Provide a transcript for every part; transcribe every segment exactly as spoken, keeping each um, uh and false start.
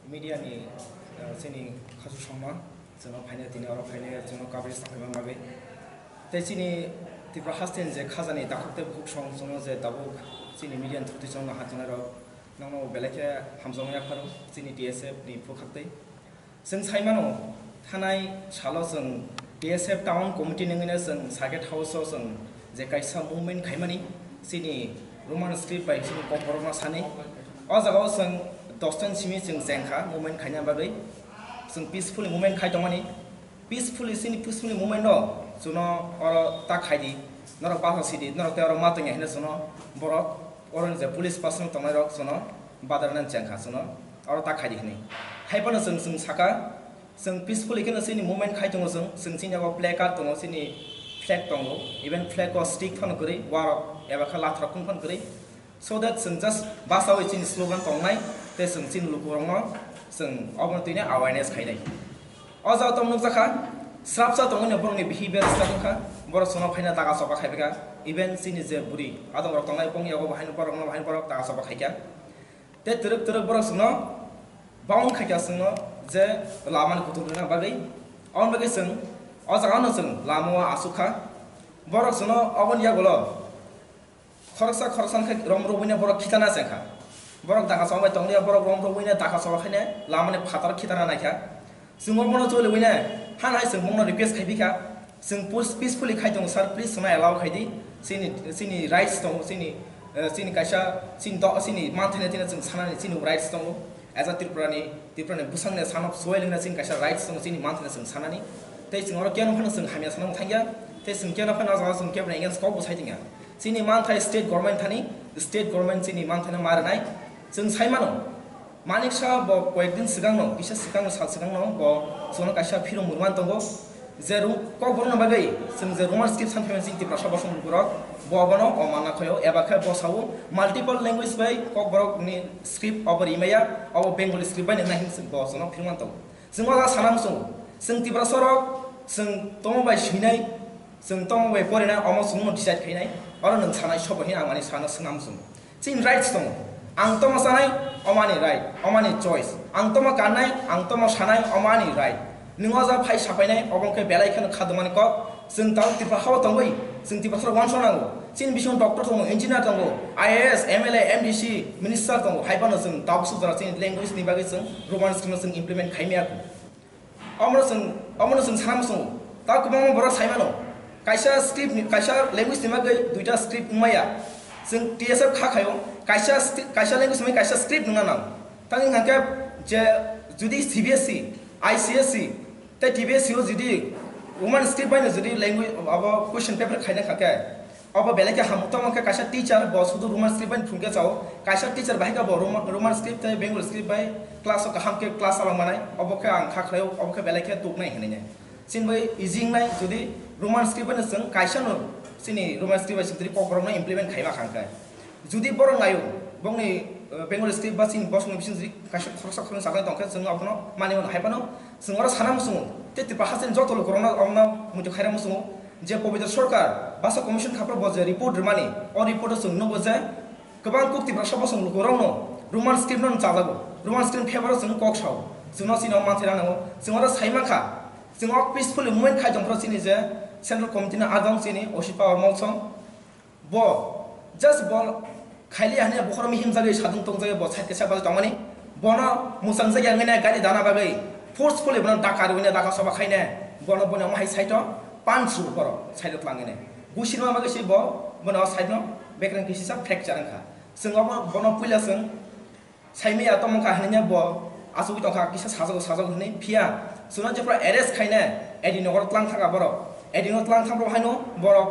Media ni, eh, chini khasuk songma, chwngno phaina tini oro phaina chwngno coverage tanglaima bagwi. Tei chini Tripura haste ni je khajani takhuk tei bukhuk song chwngno je tabuk chini media ni thukti chwngno hachonai rok nokno belai khe hamjakma yapharo chini T S F ni bwkhak tei. Chwng sai mano, thanai salo chwng T S F Town Committee nungwino chwng Circuit House o chwng je kaisa movement khaimani, chini Roman script bai chini kokborokno sani. O jagao chwng dos jon simi chwng chengkha movement khaina bagwi. Chwng peacefully movement khai tongmani. Peacefully, chini peacefully movement no chwngno oro ta khaidi, norok basa sidi, norok tei oro ma tongya hinwi chwngno borok, oro je police personnel tongnairok chwngno badarna chengkha chwngno. Oro ta khaidi hinwi. Haiphano chwng, chwng saka, chwng peacefully kheno chini movement khai tongo chwng, chwng chini abo placard tongo, chini flag tongo, even flag o stick phano kwrwi, warok eba khe lathorok phano kwrwi. So that chwng just basawi chini slogan tongnai, tei chwng chini lukurokno chwng obono twino awareness khainai. O jaga tong nukjakha, srapsa tongwi no borokni behavior swlak wngkha, borok chwngno phaina daga choba khaibakha, even chini je bwrwi adongrok tongnai bongni yago bo haino borokno, haino borok daga choba khaikha. Tei twrwk twrwk borok chwngno bound khaikha chwngno je lamani kutung rwna bagwi. Aboni bagwi chwng o jagano chwng lamao achukha. Borok chwngno oboni yagulo khoroksa khoroksa khe rom rwbwino borok khitana chengkha. Borok dakha chongbai tonglia, borok rom rwbwino dakha chobakhaino lamani phataro khitana naikha. Chwng omono choliwino hano hai chwng bongno request khaipikha. Chwng pus-, peacefully khai tongo, sir, please chwngno allow khaidi. Chini, chini rights tongo, chini, eh, chini kaisa, chini do-, chini manthaino tino chwng sanani chini rights tongo. As a Tripurani, Tripurani bwsangni son of soil wngna chini kaisa rights tongo, chini manthaino chwng sanani. Tei chwng oro keno phano chwng hamya sanani thangya. Tei chwng keno phano o jaga chwng keboni against kok bo sai tongya. Chini manthai state government thani, state government chini manthaino ma rwnai. Chwng sai mano, Manik Saha bo koyekdin swkangno, kisa swkangno, sal swkangno bo chwngno kaisa phirung mwrwmani tongo. Je ru-, kokborokno bagwi chwng je Roman script san phaimani chini Tiprasa bosong lukurok, bo abono o manna khoyo, eba khe bo sao multiple language bai kokborokni script obo rimaya, obo Bengali script bai nwngnai hinwi bo chwngno phirwngmani tongo. Chwng o jaga sana muchungo, chwng Tiprasarok, chwng tongmo bai swinai, chwng tongmo bai porinai, omo chwngno decide khainai, oro nwng sanai sobo hinwi ang ani sana swngna muchungo. Chini rights tongo. Ang tongma sanai, omani right, omani choice. Ang tongma kannai, ang tongma sanai, omani right. Nwng o jaga phai sapainai, obo wngkhe belai kheno kha dongmani kok. Chwng tabuk Tripura hao tongwi, chwng Tiprasarok uansuk nango. Chini bisingo doctor tongo, engineer tongo, I A S, M L A, M D C, minister tongo. Hai phano chwng tabuk sujora chini language ni bagwi chwng Roman script no chwng implement khaimaya kho. Omono chwng, omono chwng sana muchungo. Ta kwbangma borok sai mano. Kaisa script ni, kaisa language ni bagwi duita script wngmaya. Chwng T S F kha khaio. Kaisa sti-, kaisa language ni kaisa script wngna nang. Tang wngkha khe je judi C B S E, I C S E, tei T B S E o judi Roman script bai no judi language abo question paper khaina kha khe, obo belai khe hamuk tongma khe kaisa teacher bo sudu Roman script bai phung khe chao, kaisa teacher bahai khe bo Roman, Roman script tei Bengali script bai class o kaham khe class chalok manai, obo khe ang kha khlai o, obo khe belai khe tuknai hinwi nai. Chini bai easy wngnai jodi Roman script bai no chwng kaisa no chini Roman script bai chwng twi kokborok no implement khaiba kha khe. Jodi borok naio, bongni, eh, Bengali script ba chini bosongni bising jodi kaisa khoroksa khoroksa chajak tong khe chwng abono mani mano hai phano chwng oro sana muchungo. Tei Tripura hasteni joto lukurokno omono muitu khaira muchungo. Je Pabitra Sarkar Bhasha Commission khaphro bo je report rwmani, o report o chwng nukgo je kwbang kuk Tiprasa bosong lukurokno Roman script no chajago, Roman script favor o chwng kok sao, chwngno chini o manthai rwnango, chwng oro sai mankha, chwng o peacefully movement khai tongphuru chini je Central Committee ni adong chini Osi Power Molsong, bo just bo khaili hanya bokhorok mihim jagwi sadung tong jagwi bo side kaisa bajai tongmani. Bono mwchang jagwi ang nai gari dana bagwi forcefully bono daka rwina daka soba khaine bono bono omo hai side o punch rw borok side o twlangwi nai. Gusirma bagwi se bo bono o side no bekreng kisa fracture wngkha. Chwng obo bono puila chwng Saimaya tongmung kha hinwi bo achugwi tongkha, kisa sajago, sajago hinwi. Phiya chwngno jephru arrest khaina A D nogor tlang thangkha borok. A D no tlang thangbo haino borok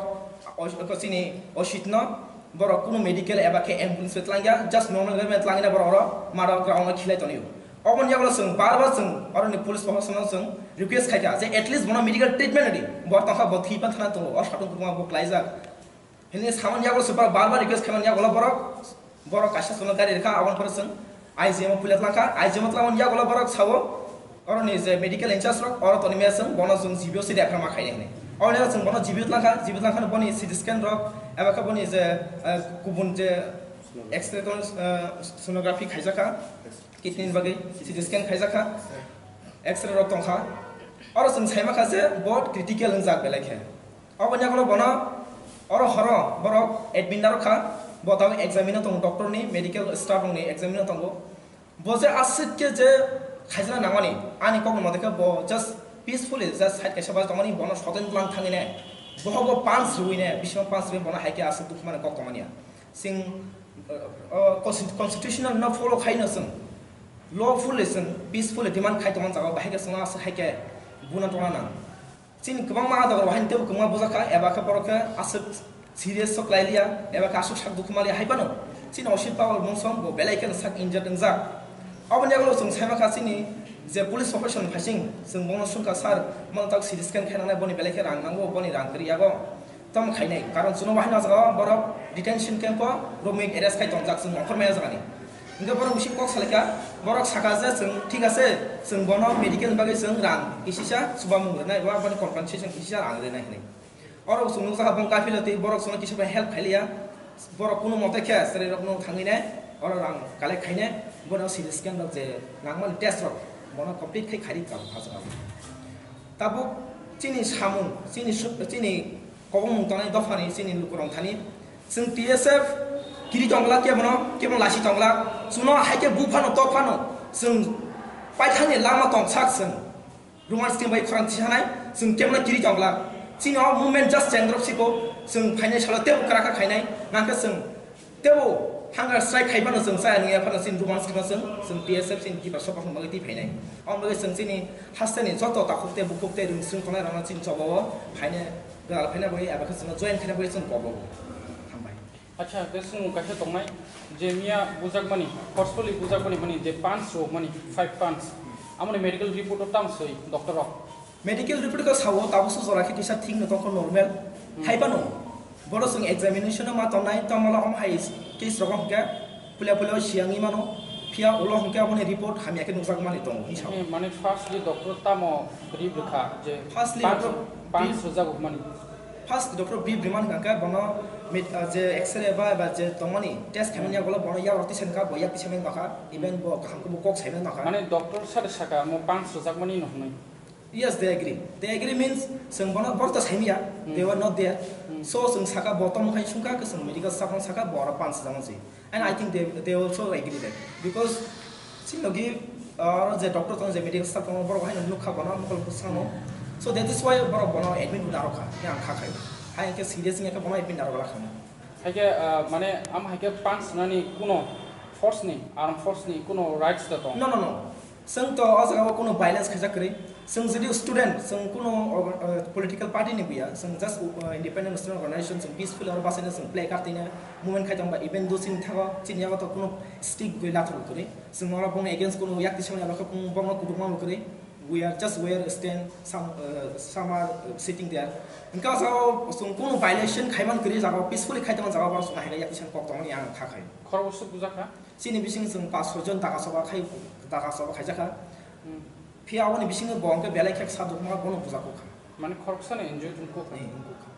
o-, o-, chini Osit no borok kunu medical eba khe ambulance bai tlangya, just normal bai tlangna borok oro maro ground o khilai tonio. Oboni yagulo chwng bar bar chwng oroni police prohashanno chwng request khaikha je at least bono medical treatment rwdi. Bo tongkha bo thwi pan thana tongo, o satung kwbangma bo klaijak. Hini samani yago se bar bar request khaimani yago borok, borok kaisa chwngno gari rikha, aboni pore chwng I G M o puila tlangkha, I G M o tlangmani yago borok sao, oroni je medical in charge rok, oro toni maya chwng bono chwng G B o se refer ma khaina hini. Aboni yago chwng bono G B o tlangkha, G B o tlangkha boni C T scan rok, eba khe boni je, eh, kubun je X-ray ton, eh, sonography khaijakha. Kidney ni bagwi C T scan khaijak kha, X-ray rok tong kha. Oro chwng sai ma kha je bo critical wngjak belai khe. Aboni yagulo bono oro horo borok admit narwk kha, bo tabuk examine o tongo, doctor ni, medical staff rok ni examine o tongo. Bo je aswk khe je khaijana nangmani, ani kokni mote khe bo just peacefully just side kaisa bai tongmani, bono soten lang thangwi ne, bohogo punch rwui ne, bisingo punch rwui bono hai khe aswk dukhu mani kok tongmani ya. Chwng, uh, uh, consti-, constitutional no follow khai no chwng, lawfully chwng peacefully demand khai tongma jaga bahai khe chwngno aswk hai khe buna tongna nang. Chini kwbangma adok rok haino teibo kwbangma bujak kha, eba khe borok khe aswk serious o klai liya, eba khe aswk sak dukhu ma liya hai phano chini Oshit Pawar mungsa bo belai kheno sak injured wngjak. Aboni yagulo chwng sai ma kha chini je police profession phaising chwng bono swng kha, "Sir, mano tak C T scan khe nangnai, boni belai khe rang nango, boni rang kwrwi yago." Tamo khainai, karon chwngno wahaino o jaga o borok detention camp o romwi arrest khai tongjak, chwng ongkhor maya jagani. Hingke borok bising kok salaikha, borok saka je chwng thik ase, chwng bono medical ni bagwi chwng rang kisisa chubamung rwnai, ba boni compensation kisisa rang rwnai hinwi. Oro chwng nukjakha bong kaphilo tei borok chwngno kisa bai help khailiya, borok kunu mote khe chwrairokno thangwi nai, oro rang collect khainai, bono C T scan rok je nangmani test rok bono complete khai khairi kha o jaga o. Tabuk chini samung, chini su-, chini kobongmung tongnai dophani chini lukurok thani. Chwng T S F kiri tongla kebono, kebono lasi tongla. Chwngno hai khe buphano, tophano, chwng paithakni lama tongsak chwng. Roman script bai khorang tisanai, chwng kebono kiri tongla. Chini o movement just chengrok siko, chwng phainai salo tebo kwrakha khainai, nangkhe chwng tebo hunger strike khai phano chwng chaya nungya phano chini Roman script no chwng, chwng T S F chini kiba sopak bagwi twi phainai. Aboni bagwi chwng chini hasteni joto takhuk tei bukhuk tei rwngswng tongnai rokno chini chobao phainai, gwdal phaina bagwi eba khe chwngno join khaina bagwi chwng kobo. Hambai. Acha, hwnkhe swngmung kaisa tongnai, je miya bujakmani, forcefully bujakmani, mani je punch rwmani, five punch, amoni medical report o tamo swi doctor rok? Medical report khe sao, tabuk se jora khe kisa thik no tongkha, normal. Hmm. Hai phano, borok chwng examination o ma tongnai, tamo la om hai case rogo hwnkhe puila puila o siyangwi mano, phiya ulo hwnkhe aboni report hamya khe nukjak mani tongo, hinwi sao. Mane, mane firstly doctor tamo rib rwkha je firstly punch, doctor punch rib- rwjago hwnmani? First doctor B Briman hwnkha khe bono med-, ah, je X-ray ba, ba je tongmani test khaimani yagulo bono yak rok tisaini kha, bo yak tisaimani nokha, even bo kaham khe bo kok saimani nokha. Mane doctor sade saka mo punch rwjakmani no hwnwi? Yes, they agree. They agree means chwng bono borok to saimaya, they were not there. Hmm. So chwng saka bo tamo khai sungkha, chwng medical staff no saka bo oro punch rwjakmani se. And I think they, they also agree that because chini logi, uh, je doctor tongo, je medical staff tongo, borok haino nukha bono mokol bwskango. So that is why borok bono admit bo narwkha, yang kha khai. Hai khe serious wngya khe bono admit narwkha kha. Hai khe, uh, mane, am hai khe punch nani kuno force ni, armed force ni kuno rights da tong? No, no, no. Chwng to o jaga o kuno violence khaijak kwrwi. Chwng jodi student, chwng kuno orga-, uh, political party ni buya, chwng just, uh, independent student organization, chwng peaceful oro basaina chwng play card twi na movement khai tong ba, even though chini thago, chini yago to kuno stick gwi lathur kwrwi. Chwng oro bongni against kuno yak tisani abo khe bongno kutung ma kwrwi. We are just where stand, some, uh, some are, uh, sitting there. Hwnkhe o jaga o chwng kuno violation khai man kwrwi, jaga o peacefully khai tong jaga o borok chwng hai yak tisani kok tongmani ang kha khai. Khorok bwswk bujak kha? Chini bising chwng pas soi jon daga soba khai, daga soba khaijak kha. Hmm. Phiya aboni bisingo bo hwnkhe belai khe ksa dukma bono bujak kha. Mane khoroksa no injured wngkha? Eh, wngkha.